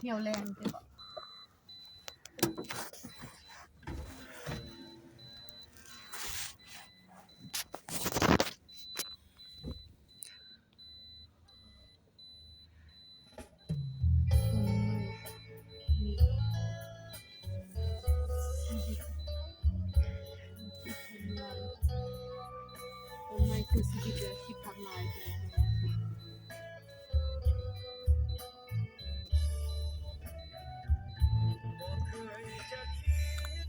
ຮຽວແຮງຕິເບາະ. ບໍ່ເຄີຍຈະຄິດ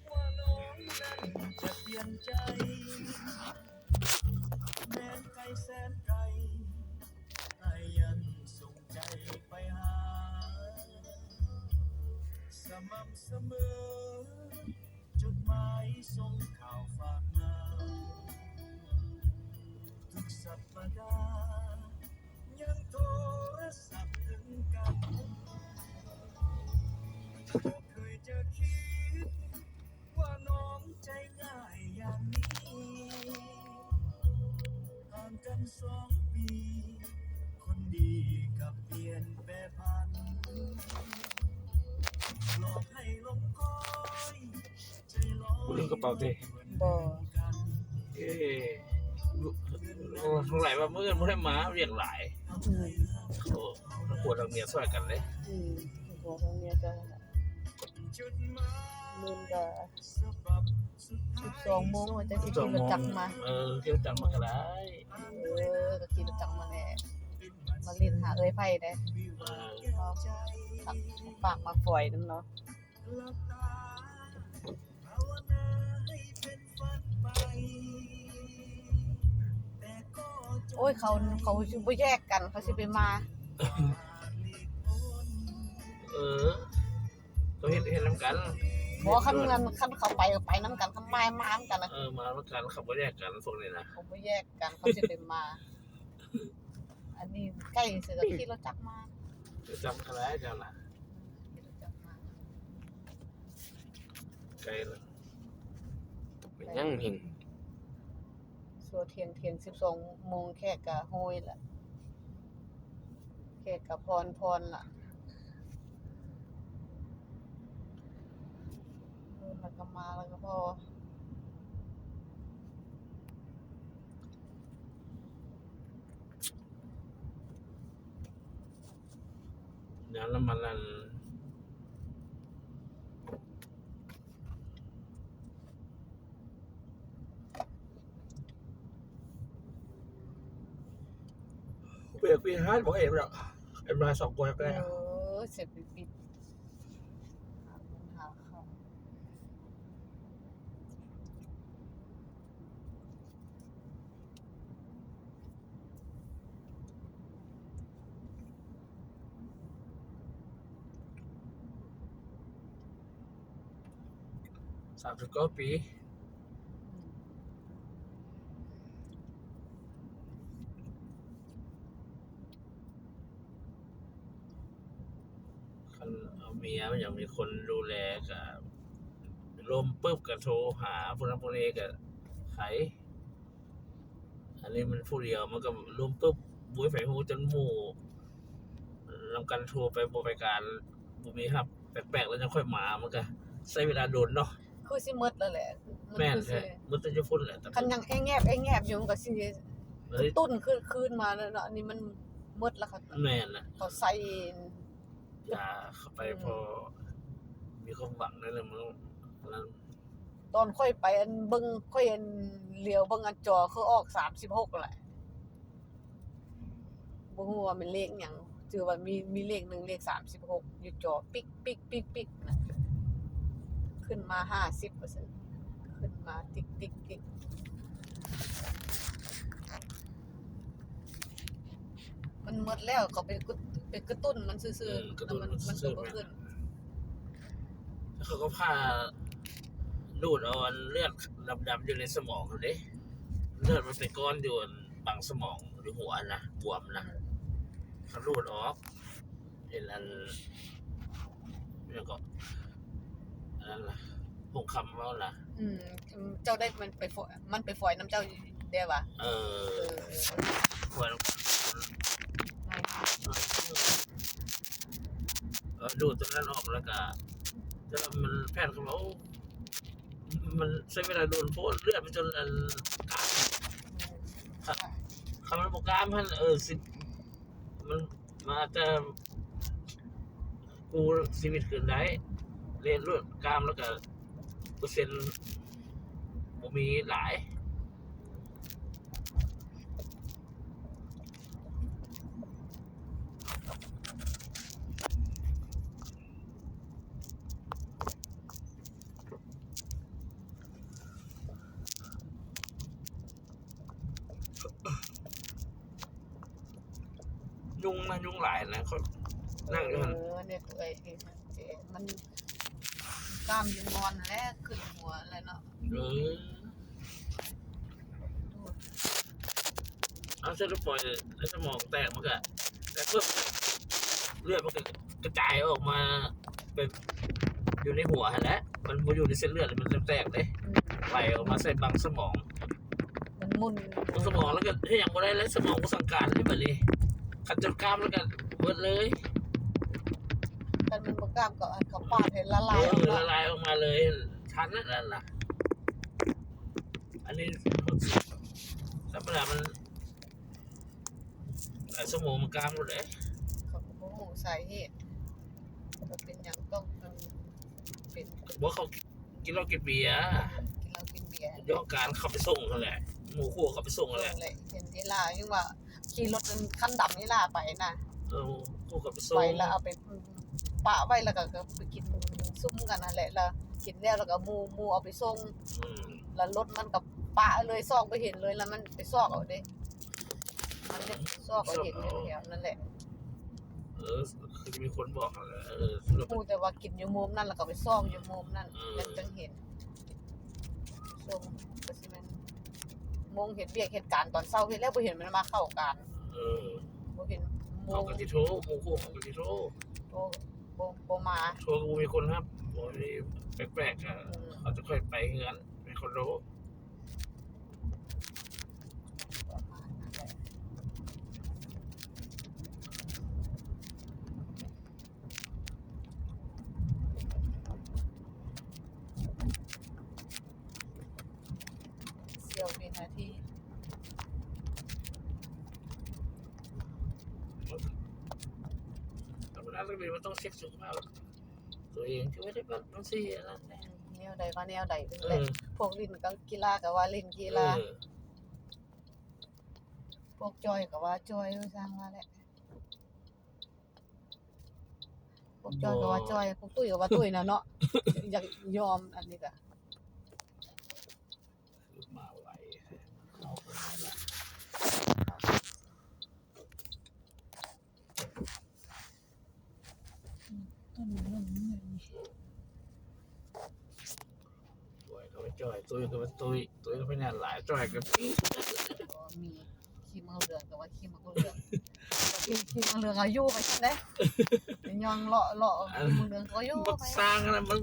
ວ່ານ້ອງນັ້ນຈະປ່ຽນໃຈ ແມ່ນໄກແສນໄກ ອ້າຍຍັງສົ່ງໃຈໄປຫາ ສະໝ່ຳສະເໝີ ຈົດໝາຍສົ່ງຂ່າວຝາກມາ ທຸກສັບປະດາ ຍັງໂທລະສັບເຖິງກັນ ບໍ່ເຄີຍຈະຄິດວ່ານ້ອງໃຈງ່າຍຢ່າງນີ້ ຫ່າງກັນສອງປີ ຄົນດີກັບປ່ຽນແປຜັນ ຫຼອກໃຫ້ຫຼົງຄອຍ ບໍ່ລືມກະເປົາຕິ? ບໍ່. ເອີ ໂອ້ ສົງໄສວ່າມື້ອື່ນບໍ່ໄດ້ມາ ວຽກຫຼາຍ. ອືມ ໂອ້ ທັງຜົວທັງເມຍຊ່ອຍກັນເດ້. ອືມ ທັງຜົວທັງເມຍຊ່ອຍກັນ. ມື້ກະສິບສອງໂມງ ວ່າຈະຊິຂີ່ລົດຈັກມາ. ເອີ ຂີ່ລົດຈັກມາກະໄດ້. ເອີ ກະຂີ່ລົດຈັກມາແຫຼະ ມາຫຼິ້ນຫາເອື້ອຍໄພເດ້. ເອີ ຝາກໝາກຝອຍນຳເນາະ. ໂອ້ຍ ເຂົາ ເຂົາຊິບໍ່ແຍກກັນ ເຂົາຊິໄປມາ. ເອີ ເຂົາເຮັດ ເຮັດນຳກັນ. ບໍ່ ຄັນ ຄັນເຂົາໄປ ກະໄປນຳກັນ ຄັນມາ ມານຳກັນ. ເອີ ມານຳກັນ ເຂົາບໍ່ແຍກກັນ ພວກນີ້ນະ ເຂົາບໍ່ແຍກກັນ ເຂົາຊິໄປມາ. ອັນນີ້ໃກ້ຊື່ ກະຂີ່ລົດຈັກມາ. ລົດຈັກກະໄດ້ເຈົ້ານະ. ໄກລະ ເປັນຫຍັງເຫັນ ຊົ່ວທ່ຽງ ທ່ຽງສິບສອງໂມງ ແຂກກະໂຫຍລະ ແຂກກະຜ່ອນ ຜ່ອນລະ. ແລ້ວກະມາ ແລ້ວກະພໍ. ເດີນລະມານັ້ນ ເວກວິຫານບໍ່ເອງດອກ ເປັນມາສອງຄົນແລ້ວ. ເອີ ເສຍໄປປິດ ຫາເງິນຫາຄຳ. ສາມສິບເກົ້າປີ. ຄັນເອົາເມຍ ມັນຢາກມີຄົນດູແລ ກະລົມປຶບກະໂທຫາຜູ້ນັ້ນຜູ້ນີ້ກະໄຂ. ອັນນີ້ມັນຜູ້ດຽວ ມັນກະລົມປຶບ ບໍ່ມີໃຜຮູ້ ຈົນໝູ່ນຳກັນໂທໄປບໍ່ໄປການ ບໍ່ມີຮັບ ແປກໆ ແລ້ວຈັ່ງຄ່ອຍມາ ມັນກະໃຊ້ເວລາດົນເນາະ. ຄືຊິໝົດແລ້ວແຫຼະ. ແມ່ນແທ້ ໝົດແຕ່ຢູ່ພຸ້ນແຫຼະ. ຄັນຍັງແອງແງບ ແອງແງບຢູ່ ມັນກະຊິ ເອີຍ ຕຸ້ນຄືນ ຄືນມາແລ້ວເນາະ. ອັນນີ້ມັນໝົດແລ້ວ. ແມ່ນແຫຼະ ເຂົາໃສ່ຢາເຂົ້າໄປ ອືມ ພໍມີຄວາມຫວັງນັ້ນແຫຼະ. ມື້ນັ້ນ ຕອນຂ້ອຍໄປ ອັນເບິ່ງ ຂ້ອຍ ອັນຫຼຽວເບິ່ງ ອັນຈໍຄືອອກສາມສິບຫົກແຫຼະ. ບໍ່ຮູ້ວ່າແມ່ນເລກຫຍັງ ຈື່ວ່າມີ ມີເລກໜຶ່ງ ເລກສາມສິບຫົກ ຢູ່ຈໍ ປິກ ປິກ ປິກ ປິກ ນະ ຂຶ້ນມາຫ້າສິບ ວ່າຊັ້ນ ຂຶ້ນມາຕິກ ຕິກ ຕິກ. ມັນໝົດແລ້ວ ເຂົາໄປກະ ໄປກະຕຸ້ນມັນຊື່ໆ. ເອີ ກະຕຸ້ນມັນ ມັນກະບໍ່ຂຶ້ນ. ເຂົາກະຜ່າ ດູດເອົາອັນເລືອດດຳໆ ຢູ່ໃນສະໝອງຫັ້ນເດ້. ເລືອດມັນໄປກ້ອນຢູ່ອັນບັງສະໝອງ ຢູ່ຫົວນະ ບວມນະ. ອືມ ເຂົາດູດອອກ ເຫັນອັນ ຫຍັງເກາະ ອັນນັ້ນລະ ພົງຄຳເວົ້າລະ. ອືມ ເຈົ້າໄດ້ມັນໄປ ມັນໄປຝອຍນຳເຈົ້າແດ່ຫວາ? ເອີ ເອີ ຝອຍນຳກັນ. ອືມ ອືມ. ກໍດູດຕົວນັ້ນອອກ ແລ້ວກໍ ແຕ່ວ່າມັນ ແພດເຂົາເວົ້າ ມັນໃຊ້ເວລາດົນໂພດ ເລືອດມັນຈົນອັນ ກາມ ຄັນມັນບໍ່ກາມຫັ້ນ ເອີ ຊິ ມັນ ມັນອາດຈະກູ້ຊີວິດຄືນໄດ້ ເລດເລືອດກາມ ແລ້ວກໍເປີເຊັນບໍ່ມີຫຼາຍ. ຍຸງນະ ຍຸງຫຼາຍນະ ຂ້ອຍນັ່ງຢູ່ຫັ້ນ ເອີ ເນັດເອື້ອຍນີ້ ມັນກ້າມຢູ່ງອນຫັ້ນແຫຼະ ຂຶ້ນຫົວແລ້ວເນາະ ເອີ ເອົາ ເສັ້ນລອຍ ແລ້ວສະໝອງແຕກ ມັນກະແຕກປຶບ ເລືອດມັນກະກະຈາຍອອກມາ ເປັນ ຢູ່ໃນຫົວຫັ້ນແຫຼະ ມັນບໍ່ຢູ່ໃນເສັ້ນເລືອດ ມັນແຕກເດ້ ອືມ ໄຫຼອອກມາໃສ່ບັງສະໝອງ ມັນໝຸ່ນ ບັງສະໝອງ ແລ້ວກໍເຮັດຫຍັງບໍ່ໄດ້ແລ້ວ ສະໝອງບໍ່ສັ່ງການເລີຍບັດນີ້ ຄັນຈົນກ້າມແລ້ວກໍເບິດເລີຍ ຄັນມັນບໍ່ກ້າມກໍເອົາເຂົ້າປາດໃຫ້ລະລາຍ ເອີ ອອກມາ ລະລາຍອອກມາເລີຍ ທັນນັ້ນລະ ອັນນີ້ທຳມະດາມັນ ຫຼາຍຊົ່ວໂມງມັນກ້າງໂລດເດ້ ເຂົາກໍບໍ່ຮູ້ສາເຫດວ່າເປັນຫຍັງຕ້ອງເປັນ ບໍ່ ເຂົາກິນເຫຼົ້າກິນເບຍ ກິນເຫຼົ້າກິນເບຍ ຍ້ອນການເຂົາໄປສົ່ງຫັ້ນແຫຼະ ໝູ່ຄູ່ເຂົາໄປສົ່ງຫັ້ນແຫຼະ ສົ່ງແຫຼະ ເຫັນອີ່ຫຼ້າຍັງວ່າຂີ່ລົດຄັນດຳອີ່ຫຼ້າໄປນະ ເອີ ໝູ່ຄູ່ເຂົາໄປສົ່ງ ໄປແລ້ວເອົາໄປປະໄວ້ ແລ້ວກໍ ກໍໄປກິນຊຸມກັນຫັ້ນແຫຼະ ແລ້ວກິນແລ້ວ ແລ້ວກໍໝູ່ ໝູ່ເອົາໄປສົ່ງ ອືມ ແລ້ວລົດມັນກໍປະເລີຍ ຊອກບໍ່ເຫັນເລີຍ ແລ້ວມັນໄປຊອກເອົາເດ້ ມັນໄປຊອກເອົາເຫັນຢູ່ແຖວນັ້ນແຫຼະ ເອີ ຄືຈະມີຄົນບອກຫັ້ນແຫຼະ ເອີ ຮູ້ແຕ່ວ່າກິນຢູ່ມຸມນັ້ນ ແລ້ວກໍໄປຊອກຢູ່ມຸມນັ້ນ ເອີ ແລ້ວຈຶ່ງເຫັນ ຊ່ວງກໍຊິແມ່ນໂມງເຮັດວຽກເຮັດການຕອນເຊົ້າ ເຮັດແລ້ວບໍ່ເຫັນມັນມາເຂົ້າການ ເອີ ບໍ່ເຫັນໂມງ ເຂົາກໍຊິໂທ ໝູ່ຄູ່ເຂົາກໍຊິໂທ ບໍ່ ບໍ່ ບໍ່ມາ ໂທກໍບໍ່ມີຄົນຮັບ ບໍ່ມີ ແປກໆ ອະ ອືມ ເຂົາຈະຄ່ອຍໄປເຮືອນ ໄປຄອນໂດ ປະມານນັ້ນແຫຼະ ສ່ຽວວິນາທີ ທຳມະດາ ເລື່ອງນີ້ມັນຕ້ອງເຊັກສຸຂະພາບຕົວເອງ ຄືວ່າໄດ້ບັດມັນຊິອັນນັ້ນແຫຼະ ແນວໃດວ່າແນວໃດເປັນແຫຼະ ເອີ ພວກຫຼິ້ນກໍກິລາກໍວ່າຫຼິ້ນກິລາ ເອີ ພວກຈ່ອຍກໍວ່າຈ່ອຍ ຊ່າງວ່າແຫຼະ ພວກຈ້ອຍກໍວ່າຈ້ອຍ ພວກຕຸ້ຍກໍວ່າຕຸ້ຍນະເນາະ ຢາກຍອມ ອັນນີ້ກະ ມາໄວ ເອົາໄປລະ ອືມ ຕົ້ນມັນ ຈ້ອຍກໍວ່າຈ້ອຍ ຕຸ້ຍກໍວ່າຕຸ້ຍ ຕຸ້ຍກໍວ່າຫຍັງຫຼາຍ ຈ້ອຍກໍ ບໍ່ມີ ຂີ້ໝາກເຫຼືອງກໍວ່າຂີ້ໝາກເຫຼືອງ ຂີ້ໝາກເຫຼືອງເອົາຢູ່ໄປຊັ້ນເດ້ ໄປຍ່ອງເລາະເລາະ ຂີ້ໝາກເຫຼືອງກໍຢູ່ໄປ ບັກຊ່າງນັ້ນມັນ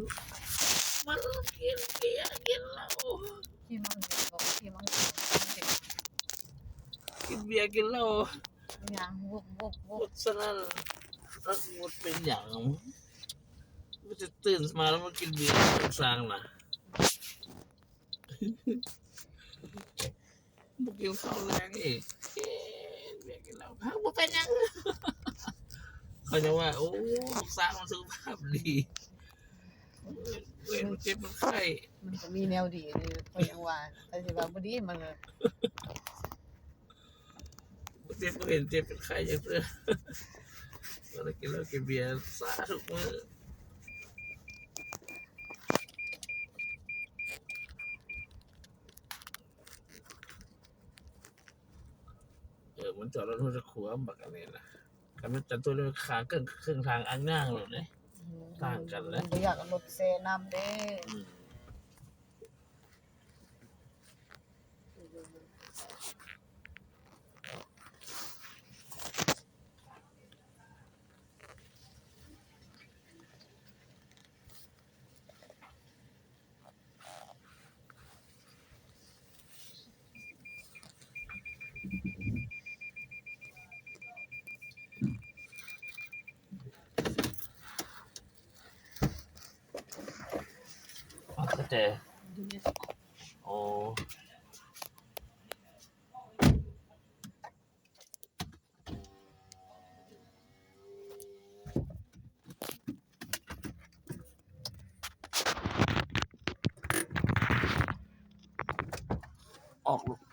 ມັນກິນເບຍກິນເຫຼົ້າ ຂີ້ໝາກເຫຼືອງກໍວ່າຂີ້ໝາກເຫຼືອງ ກິນເບຍກິນເຫຼົ້າ ຍ່າງວຸບໆໆ ສະນັ້ນ ມັນເປັນຫຍັງ ມັນຈະຕື່ນມາແລ້ວມັນກິນເບຍ ບັກຊ່າງນະ. ບໍ່ກິນເຂົ້າແລງອີກ ກິນເບຍກິນເຫຼົ້າ ຫາກບໍ່ເປັນຫຍັງ ເຂົາຍັງວ່າ ໂອ້ ບັກຊ່າງມັນສຸຂະພາບດີ ເຫັນມັນເຈັບມັນໄຂ້ ມັນກໍມີແນວດີເດ້ ເຂົາຍັງວ່າ ໃຜຊິວ່າບໍ່ດີ ມັນກໍ ບໍ່ເຈັບບໍ່ເຫັນເຈັບເປັນໄຂ້ຈັກເທື່ອ ບໍ່ໄດ້ກິນເຫຼົ້າກິນເບຍຊາທຸກມື້ ເອີ ມັນຈອດລົດຮູ້ຈັກຂວາມບັກອັນນີ້ນະ ຄັນມັນຈອດຕົວນີ້ຂາເຄິ່ງ ເຄິ່ງທາງອັນຍ່າງໂລດເດ້ ອືມ ຕ່າງກັນແຫຼະ ມັນບໍ່ຢາກເອົາລົດແຊ່ນ້ຳເດ້ ອືມ. ແຈ ໂອ້ ອອກລູກ.